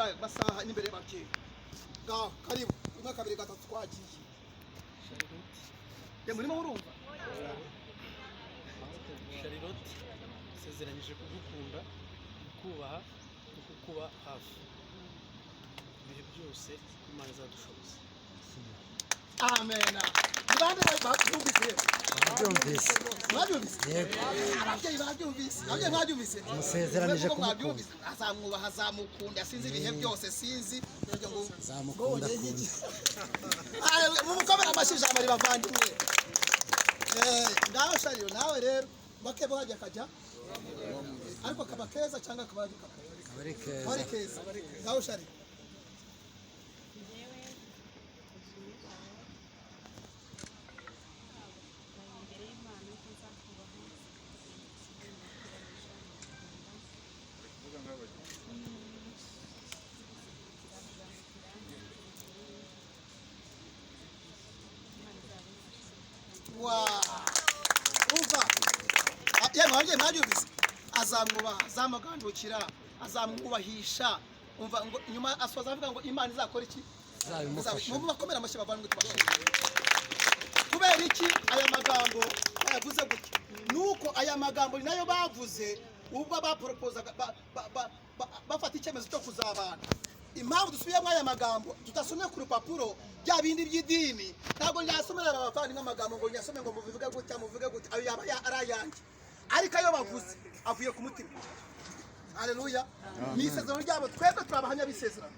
Muri aya masaha n'imbere y'ababyeyi. Ngaho karibu, rimwe, kabiri, gatatu, twagiye. Ye, murimo murumva? Charlotte, nsezeranyije kugukunda, kukubaha no kukuba hafi ibihe byose Imana izadushoboza. Amen. Ni bande babyumvise? Babyumvise. Mwabyumvise? Yego. Ababyeyi babyumvise? Ababyeyi mwabyumvise? Musezeranyije Mwebwe ko kumukunda. mwabyumvise, azamwubaha, azamukunda, sinzi ibihe byose, sinzi kugira ngo Azamukunda, ngo kunda. Ah, mumukomere amashyi, ijambo ribavandimwe. Ngaho Shariro, nawe rero bakebo hajya akajya, ariko kaba keza cyangwa kaba ari kaba Kaba ari kaba ari keza. Keza. Ngaho Shariro. Njyewe Ishimwe Charlotte, imbere y'Imana ko nzakubaha, Wa umva. Ah, yemwe ababyeyi mwabyumvise? Azamwubaha, azamugandukira, azamwubahisha. Umva ngo nyuma asoza avuga ngo Imana izakora iki? Izabimufasha. Mubakomere amashyi, bavandimwe, tubashimire. Kubera iki aya magambo bayavuze gutya? Nuko aya magambo ni nayo bavuze ubwo baporopozaga, bafata icyemezo cyo kuzabana. Impamvu dusubiyemo aya magambo, tudasomye ku rupapuro bya bindi by'idini, ntabwo nyasomera aba bavandimwe amagambo ngo nyasome ngo muvuge gutya, muvuge gutya, ayo yaba ari ayanjye, ariko ayo bavuze avuye ku mutima. Haleluya! Ni isezerano ryabo, twebwe turi abahamya b'isezerano.